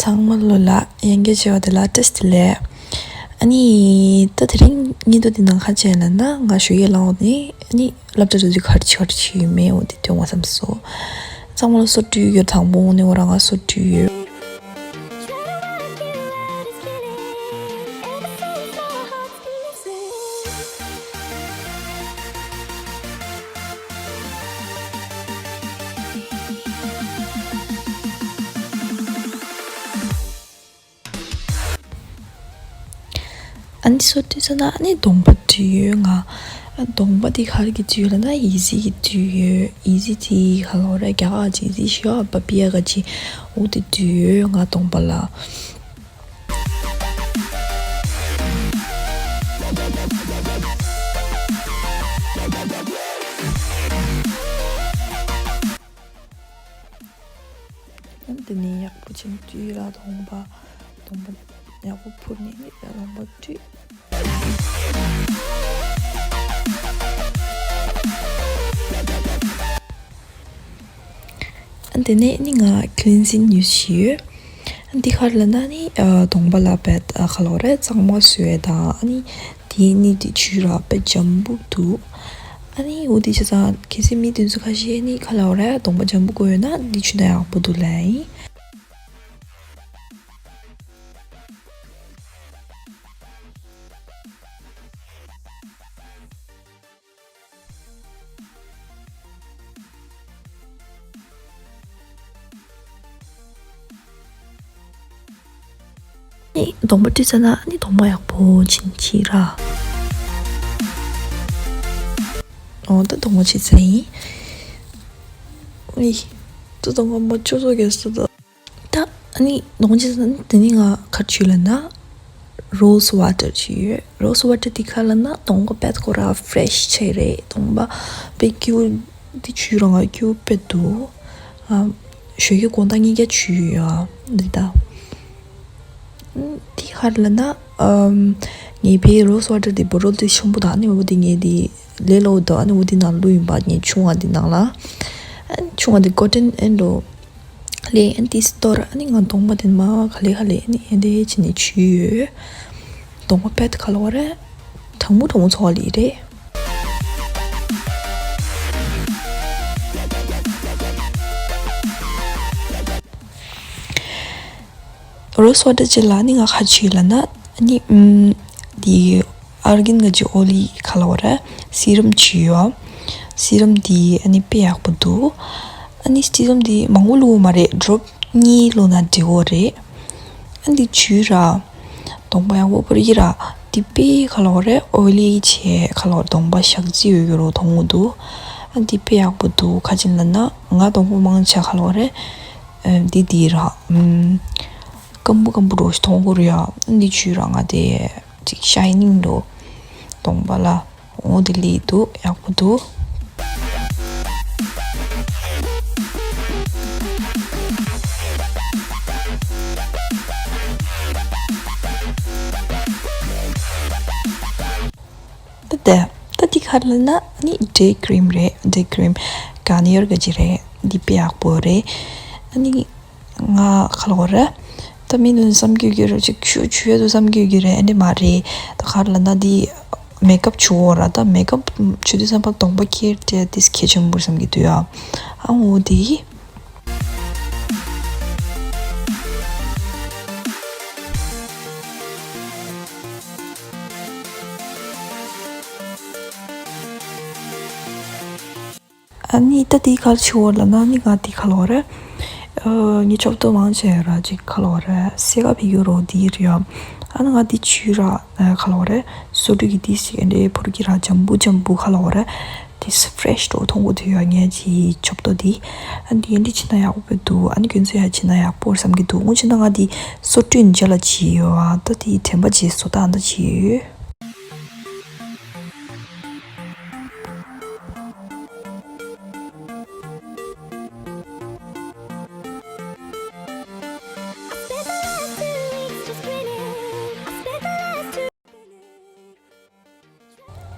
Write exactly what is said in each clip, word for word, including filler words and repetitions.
ཚང་མ་ལོ་ལ་ཡན་གྱི་བྱ་བ་དེ་ལ་བཀྲ་ཤིས་བདེ་ལེགས། ཨ་ནི་ད་དེ་རིང་ཉིན་ཐོ་འདི་ནང་ཁ་ཆེ་ལ་ན་ང་ཞོ་ཡེ་ལའོ་ནི་ཨ་ནི་སློབ་གྲྭ་དུ་གར་ཆི་གར་ཆི་མེ་འོ་དེ་དོན་བ་བསམ་སོ། ཚང་མ་ལ་སོ་བཀྲུས་ཡོད། དང་པོ་ནི་འོ་ར་ང་སོ་བཀྲུས་ཡོད། ཨ་ནི་སོ་བཀྲུས་ཚར་ན་ཨ་ནི་གདོང་པ་བཀྲུས་ཡོད་ང་། ཨ་གདོང་པ་དེ་ག་རེ་གི་བཀྲུས་ཡོད་ལབ་ན་ཡི་ཟི་གི་བཀྲུས་ཡོད། ཡི་ཟི་དེ་ག་ལོ་རེ་རྒྱ་གར་གྱི་ཡི་ཟི་ཤི་ཨ་པ་པི་ཡ་ག་ཅི་འོ་དེ་བཀྲུས་ཡོད་ང་གདོང་པ་ལ། འདི་ནས་ཡག་པོ་ཅིག་བཀྲུས་ལ་གདོང་པ། གདོང་པ་ཡག་པོ་ཕུར་ནས་ནི་གདོང་པ་བཀྲུས། ཨ་དེ་ནས་ནི་ང་ཀི་ལིན་སིང་ཡུ་སི་ཡོད། ཨ་འདི་ག་རེ་ལབ་ན་ནི་ཨ་གདོང་པ་ལ་བེད་ཨ་ག་ལོ་རེ་གཙང་མ་བཟོས་དང་ཨ་ནི་དེའི་ནི་དེ་བཅུ་ར་བེད་འཇམ་པོ་འདུག་ཨ་ནི་འོ་དེ་བྱས་ཙང་གལ་སྲིད་མི་དེ་ཚོ་ཁ་ཤས་ནི་ག་ལོ་རེ་གདོང་པ་འཇམ་པོ་དགོས་ཡོད་ན་འདི་བཅུ་ན་ཡག་པོ་འདུག་ལབ་ཡིན། ནི་གདོང་པ་བཀྲུས་ཚར་ན་ནི་གདོང་པ་ཡག་པོ་ཕྱིན་ཕྱིན་ར། འོ་ད་གདོང་པ་བཀྲུས་ཚར་ཡིན། ཨི། ད་གདོང་པ་མ་བཅོས་བཟོ་གས་སུ་ད། ད་ཨ་ནི་གདོང་པ་བཀྲུས་ཚར་ན་དེ་ནི་ང་ག་རེ་བཅུས་ལབ་ན། རོ་སི་ཝ་ཊར་བཅུས་ཡོད། རོ་སི་ཝ་ཊར་དེ་ག་རེ་ལབ་ན་གདོང་པ་དཔེ་ཁོ་ར་ཕི་རེ་ཤི་ཆགས་རེད། གདོང་པ་དཔེ་ཁྱུ་དེ་བཅུས་རང་ང་ཁྱུ་དཔེ་འདུག་ཨ་ཞོ་ཡི་དགོང་དག་གཉིས་ཀ་བཅུས་ཡོད་ཨ་འདི་ད། དེ་ག་རེ་ལབ་ན་ཨམ་ངའི་བེ་རོ་སི་ཝ་ཊར་དེ་བོ་རོལ་དེ་ཆེན་པོ་དང་ཨ་ནི་འོ་དེ་ངའི་དེ་ལས་སླ་བོ་དང་ཨ་ནི་འོ་དེ་ནང་བླུགས་ཡིན་པ། ངའི་ཆུང་བ་དེ་ནང་ལ་ཨ་ཆུང་བ་དེ་ཀོ་ཊོན་ཨེན་ཌོ། ལས་ཨན་ཏི་སི་ཏོར་ཨ་ནི་ང་གདོང་པ་དེ་མ་ག་ལེ་ག་ལེ་ཨ་ནི་ཨེ་འདྲ་བྱས་ནས་བཅུས་ཡོད། གདོང་པ་དཔེ་ག་ལ་བ་རེད། གྲང་མོ་གྲང་མོ་ཚོ་བ་ལི་རེད། རོ་སི་ཝ་ཊར་ཅིག་ལ་ནི་ང་ག་རེ་བཅུས་ལབ་ན་ཨ་ནི་ཨམ་དེ། ཨར་གིན་གྱི་ཨོ་ལི་ག་ལ་བ་ར་སི་རམ་བཅུས་ཡོད། སི་རམ་འདི་ཨ་ནི་དཔེ་ཡག་པོ་འདུག་ཨ་ནི་སི་རམ་འདི་མང་པོ་བླུགས་མ་རེད། ཌོབ་གཉིས་བླུགས་ན་འགྲིག་གོ་རེད། ཨ་འདི་བཅུས་ར་གདོང་པ་ཡག་པོ་བོར་གྱི་ར། འདི་དཔེ་ག་ལ་བ་ར་ཨོ་ལི་བྱས་ག་ལ་བ་གདོང་པ་ཞག་རྩི་ཡོད་ཡོད་རོ་མཐོང་གོ་འདུག་ཨ་འདི་དཔེ་ཡག་པོ་འདུག་ག་ཅི་ལབ་ན་ང་གདོང་པ་མང་ཆེ་ག་ལ་བ་ར་འདི་འདི་ར་སྐམ་པོ་སྐམ་པོ་རོ་ཞིག་མཐོང་གོ་རེད་ཡ། ཨ་འདི་བཅུས་ར་ང་དེ། ཅིག་ཤའི་ནིང་འགྲོ། གདོང་པ་ལ། འོ་དེ་ལི་འདུག་ཡག་པོ་འདུག་ད་དེ། ད་དེ་ག་རེ་ལབ་ན་ནི་ཌེ་ཀི་རིམ་རེད། ཌེ་ཀི་རིམ་ག་ནི་ཡོར་ག་ཅི་རེད། འདི་དཔེ་ཡག་པོ་རེད། ཨ་ནི། ང་ག་ལ་བ་ར། ད་མི་ནི་བསམ་གྱི་ཡོད་ཀྱི་རེད། ཅིག་ཆུ་ཆུ་ཡོད་དུ་བསམ་གྱི་ཡོད་ཀྱི་རེད། ཨ་འདྲ་མ་རེད། ད་ག་རེ་ལབ་ན་འདི་མེ་ཀབ་བྱུག་འོ་ར། ད་མེ་ཀབ་བྱུག་དུས་ཙམ་པ་གདོང་པ་ཁྱེར་ཏེ་འདི་གལ་ཆེན་པོ་བསམ་གྱི་འདུག་ཡ། ཨ་འོ་དེ། ཨ་ནི་ད་དེ་ག་རེ་བྱུག་འོ་ལབ་ན་ནི་ང་དེ་ག་ལ་བ་ར། ཨ་ངའི་ཅོབ་ཏོ་མང་ཆེ་ར་ཅིག་ག་ལ་བ་ར་སེ་ག་ཕི་གུ་རོ་དེ་རེད་ཡ། ཨ་ནི་ང་དེ་བཅུས་ར་ག་ལ་བ་ར་སོ་ཊི་གི་དེ་ཞིག་ཨ་འདྲ་བོར་གྱི་ར་འཇམ་པོ་འཇམ་པོ་ག་ལ་བ་ར། དེ་ཕི་རེ་ཤི་འགྲོ་མཐོང་གོ་དུས་ཡ་ངའི་ཅི་ཅོབ་ཏོ་དེ། ཨ་འདི་ཨ་འདྲ་བྱས་ན་ཡག་པོ་འདུག་ཨ་ནི་ཁྱོད་ཚོ་ཡ་བྱས་ན་ཡག་པོ་བསམ་གྱི་འདུག་འོ་བྱས་ན་ང་དེ་སོ་བཀྲུས་ནས་ལ་བྱས་ཡོད་ཨ། ད་དེ་དྲན་པ་བྱས་བཟོ་ལྟ་ཨ་འདྲ་བྱས་ཡོད།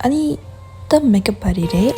ཨ་ནི་ད་མེ་ཀབ་པ་རེད་རེད།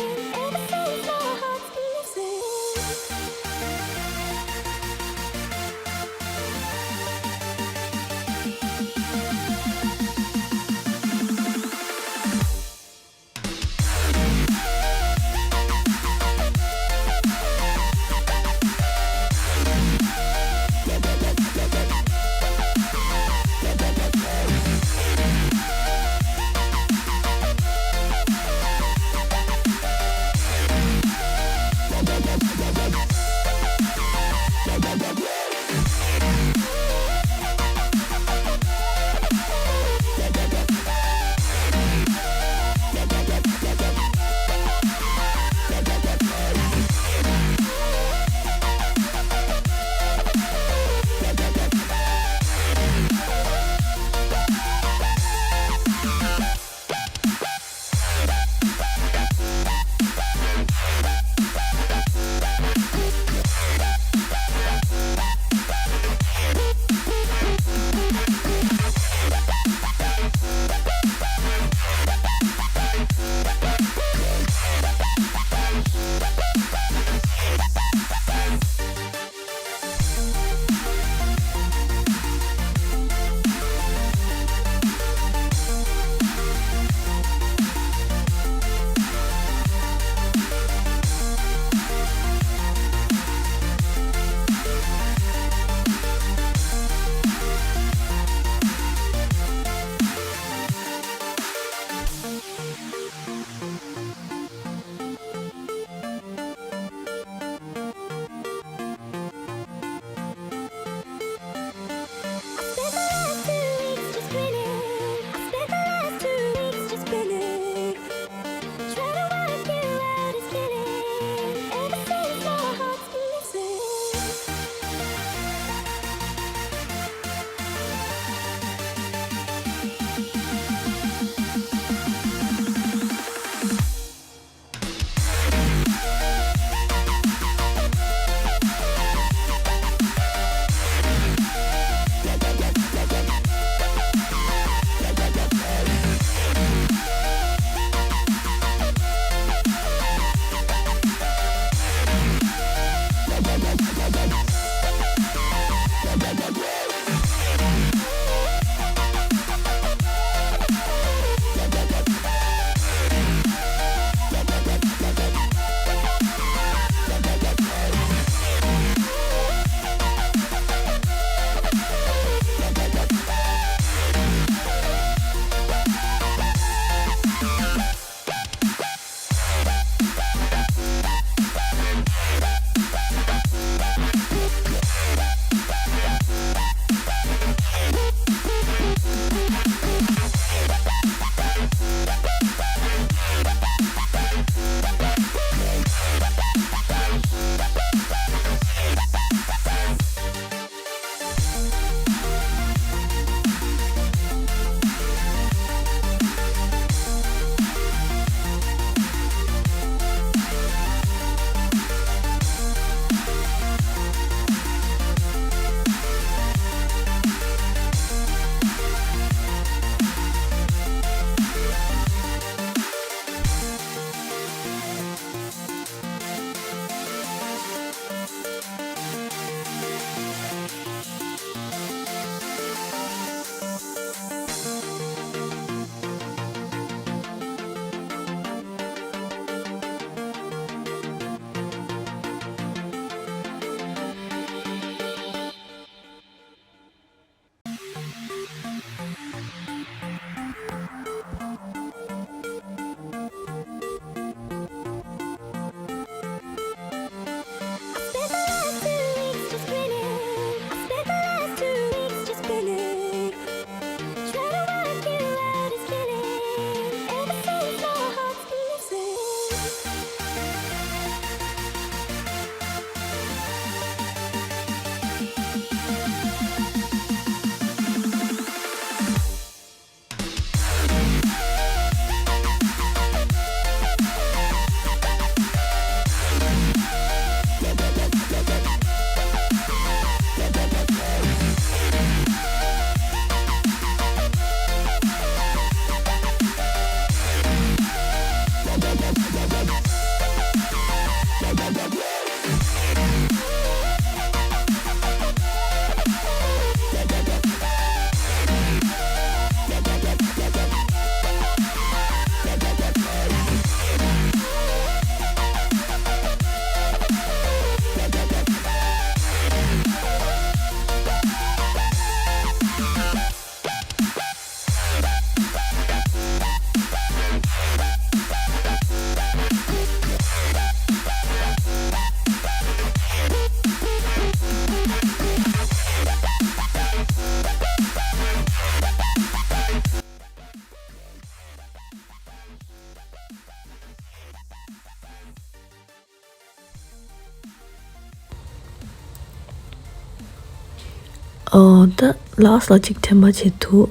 ཨོ་ད་ལགས་ལ་ཅིག་དྲན་པ་བྱེད་དུ།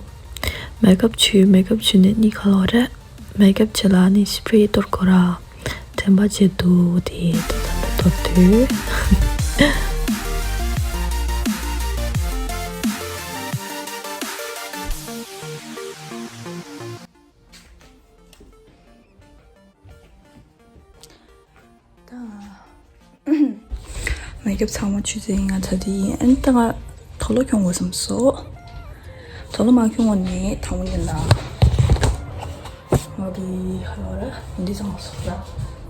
མེག་ཨབ་བྱུས་མེག་ཨབ་བྱུས་ནས་གཉིད་ཁ་ལོ་རེད། མེག་ཨབ་བྱེད་ལ་ནི་སི་པྲེ་གཏོར་གོ་ར། དྲན་པ་བྱེད་དུ་དེ་ད་ད་ད་གཏོར་དུས། ད། མེག་ཨབ་ཚང་མ་ཆུ་ཚོད་ཡིན་ང་ཚ་དེ་ཡིན་ཨན་ད་ང་དོ་ལོ་ཁྱོང་དགོས་བསམ་སོ། དོ་ལོ་མ་ཁྱོང་བ་ནི་དང་པོ་ཡིན་ད། ང་དེ་ཧ་ལོ་ར་ཡིན་དེ་ཚང་མ་སོ་ར་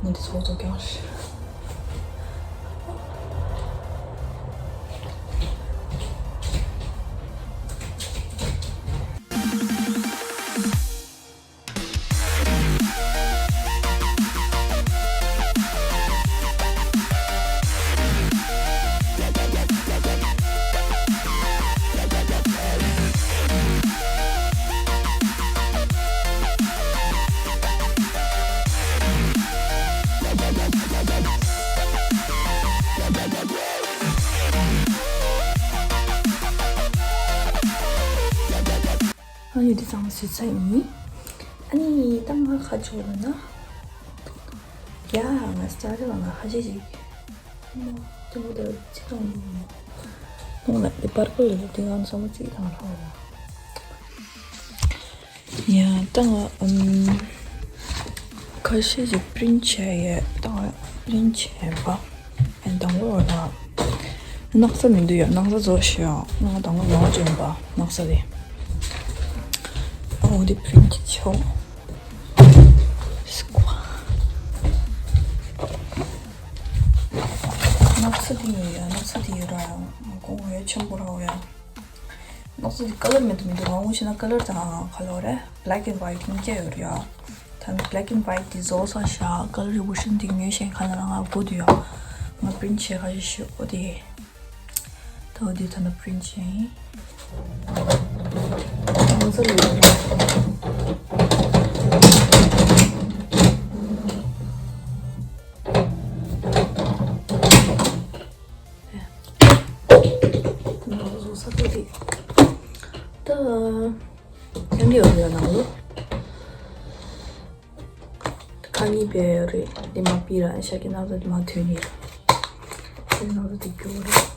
ཡིན་དེ་ཚོ་ཚོ་ཀྱང་ཤི། ཨ་ཡོད་དེ་ཚང་མ་སུས་ཚ་ཡིན། ཨ་ནི་ད་ང་ཁ་ཕྱོགས་ལ་ན། ཡ་ང་སི་ཊ་ཊི་ལ་ང་ཁ་ཤས་ཤིག་ཏུ་ད་ཅི་ཐོང་ནོ་ལ་དེ་པར་པལ་ལ་དེ་ང་ཚང་མ་ཅི་ཐང་ལྷ་བ། ཡ་ད་ང་ཨམ་ཁ་ཤས་ཤིག་པི་རིན་ཊི་བྱས་ཡ་ད་ང་པི་རིན་ཊི་བྱས་པ། ཨན་དང་ལོ་ལ། སྣག་ཚ་མི་འདུག་ཡ་སྣག་ཚ་བཟོ་ཤི་ཡ་ང་དང་ལོ་ཡོང་དྲན་པ་སྣག་ཚ་རེད། ཨོ་འདི་པི་རིན་ཊི་ཆོག་སི་ཀོ། སྣག་ཚ་དེ་ཡོད་ཡ་སྣག་ཚ་དེ་ཡོད་ར་ཡ་ང་གོང་འོས་ཆེན་པོ་ར་འོ་ཡ། ནགས་ཚལ་གྱི་ཀ་ལར་མེད་དུ་མི་འདུག་ང་ངོ་ཤེས་ན་ཀ་ལར་དང་ཁ་ལོ་རེད། Black and White གཉིས་ཀ་ཡོད་རེད་ཡ། ད་ནི་Black and White དེ་བཟོ་ས་ཤ་ཀ་ལར་རི་བོ་ཤན་དེ་ཉོས་ཤེས་ཁ་ལ་ང་དགོས་འདུག་ཡ། ང་པི་རིན་ཊི་བྱས་ཁ་ཤས་ཤིག་ཨོ་དེ། ད་ཨོ་དེ་ད་ནི་པི་རིན་ཊི་བྱས་ཡིན། ང་ཚོ་ལ་ཡོད་རེད། ང་ཚོ་བཟོ་ས་དེ་རེད། ད། ཡང་ཡོད་རེད་ནང་ལོ། ཁ་གཉིས་པའི་རེད་དེ་མ་པི་ར་ཤ་ཀི་ནག་ཚ་དེ་མ་ཐོན་ནི་རེད། དེ་ནག་ཚ་དེ་རྒྱུ་རེད།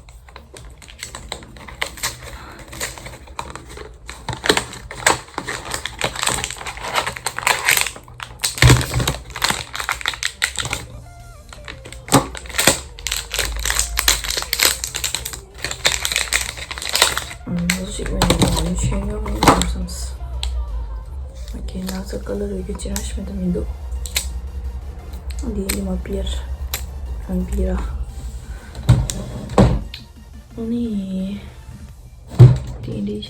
ཨུམ། ཞིག་མེད་ན་ཡང་ཆོས་ཉོ་རུང་བསམ་སོང་། ཨ་ཀེ་ན་ཚ་ཀ་ལར་རེ་གི་ཅི་རང་ཞིག་མེད་དུ་མི་འདུག་འདི་ནི་མ་པིར། ཨམ་པིར། ཨ་ནི། དེ་འདི།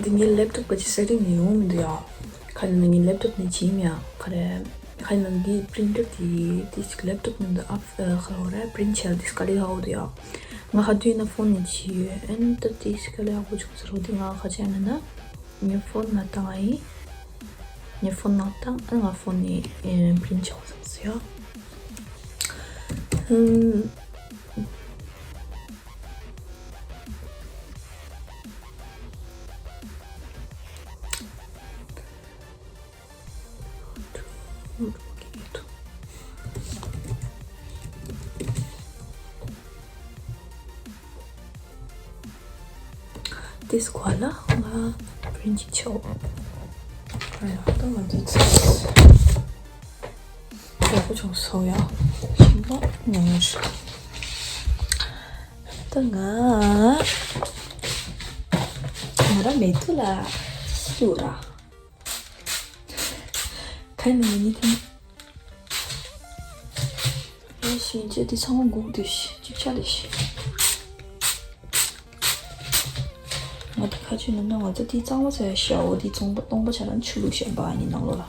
འདི་ངའི་ལེབ་ཊོབ་ག་ཅི་སེ་ཊིང་ནས་ཡོང་མི་འདུག་ཡ། ཁ་ནས་ངའི་ལེབ་ཊོབ་ནས་བྱིས་མི་ཡ་ཁ་རེ། ཁ་ནས་འདི་པི་རིན་ཊར་དེ་དེ་ཅིག་ལེབ་ཊོབ་ནས་འདི་ཨབ་ཁ་རེ་པི་རིན་ཊ་བྱས་དེ་སྐ་ལི་ཧའོ་འདུག་ཡ། ང་ཁ་དུས་ན་ཕོན་ནས་བྱིས་ཡོད་ཨན་ད་དེ་སྐ་ལི་ཧའོ་བྱུང་ཟེར་རོ་དེ་ང་ཁ་ཆ་ན་ན་ངའི་ཕོན་ན་བཏང་ཨ་ཡིན། ངའི་ཕོན་ན་བཏང་ཨ་ང་ཕོན་ནས་པི་རིན་ཊ་བྱས་བསམ་སོང་ཡ། ཨམ། དེ་སྐོར་ལ་ང་པི་རིན་ཊ་ཅིག་ཆོག་ཨ་ཡ་ད་ང་འདི་ཚོ། ཡག་པོ་བྱུང་སོང་ཡ། ཞིམ་པོ་ཉོ་ཡོད། ད་ང་ང་རང་མེ་ཏོག་ལ་སུ་ར། ཁ་ནས་ཉིད་ཐིམ། ཨེ་ཤིང་ཆེ་དེ་ཚང་མ་སྒུག་དུས་ཤི་ཅིག་ཆ་ལེ་ཤི། ང་དེ་ཁ་ཆུ་ནང་ན་ང་ཚོ་དེ་གཙང་མ་ཚོ་ཡ་ཤའོ་དེ་ཚོང་པ་སྟོང་པ་ཆ་རང་ཆུ་ལུག་ཤ་འབའ་ནི་ནང་ལོ་ལ།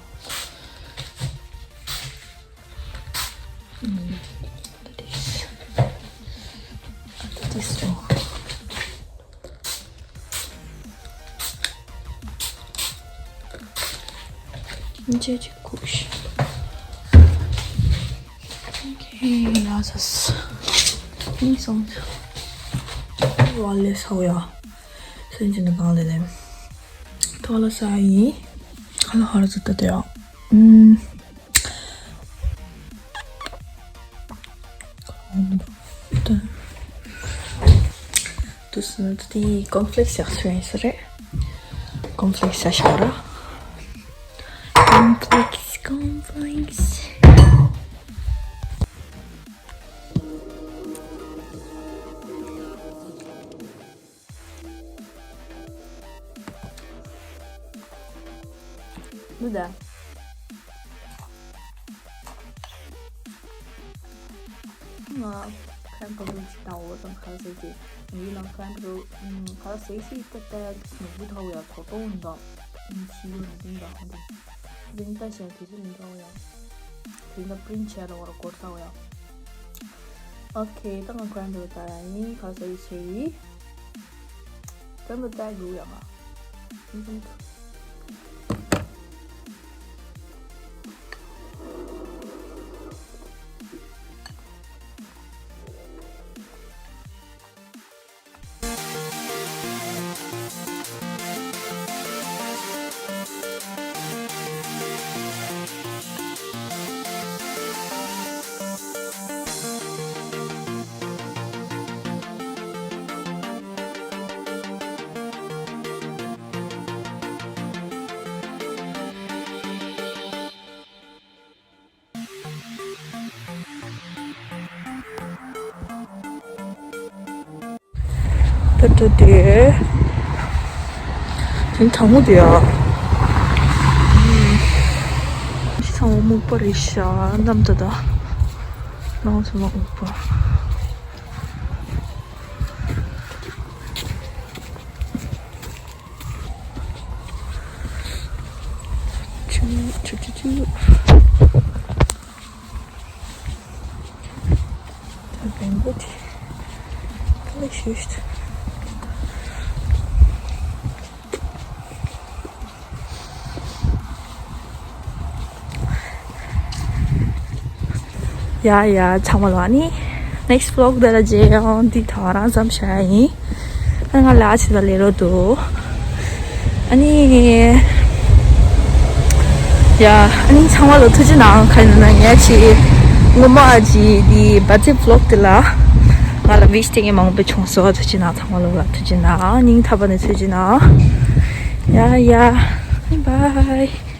Okay, now this. Need some. Wallet, oh yeah. Since in the garden. Tola sai. Hello, how does it do? Mm. དུས་ནི་དེ་cornflakes་ཡག་ཤོས་ཡིན་ས་རེད། Cornflakes་ཡག་ཤོས་ར། Cornflakes, cornflakes. ནུ་ད། ང་crumble་ཅིག་དང་འོ་དང་ཁ་ཟས་ཅིག་ཡིན་ན་crumble་ཁ་ཟས་ཤིག་ཏག་ཏག་ནུ་བུ་ཐའོ་ཡ་ཚོ་ཏོ་འདང་ཤི་ཡོད་འདུག་འདང་འདུག་འཛིན་ལྟ་ཞིག་དེ་ཚོ་མི་འདྲ་བོ་ཡང་། དེ་འདྲ་print་བྱས་ལ་བར་སྐོར་ས་བོ་ཡང་། Okay, ད་ང་crumble་ད་ཡ་ཡིན་ཁ་ཟས་ཤེས་ཡིན། Crumble་ད་ཡུ་ཡ་མ། ད་ལྟ་དེ། དེ་གྲང་མོ་དེ་ཡ། ཚང་མ་སྨུག་པ་རེད་ཤག་ནམ་ད་ད། ནང་ཚང་མ་སྨུག་པ། ཆུ་ཆུ་ཆུ་ཆུ། ད་བེམ་པོ་དེ་ཁ་ལག་ཞུས། ཡ་ཡ་ཚང་མ་ལ་ནི་next vlog་དེ་ལ་མཇལ་ཡོང་། འདི་ཐོ་རང་ཙམ་བྱ་ཡ་ཡིན། ཨ་ང་ལ་ཆེ་ད་ལས་རོ་འདུག་ཨ་ནི། ཡ། ཨ་ནི་ཚང་མ་ལ་ཐུགས་རྗེ་གནང་། ག་ཡིན་ན་ངས་ཆེ་ངོ་མ་ཨ་ཅི་འདི་birthday vlog་དེ་ལ་ང་ལ་wish་དེ་ངས་མང་པོ་བྱུང་སོང་། ཐུགས་རྗེ་གནང་། ཚང་མ་ལ་ཐུགས་རྗེ་གནང་། སྙིང་ཐག་པ་ནས་ཐུགས་རྗེ་གནང་། ཡ་ཡ། Bye.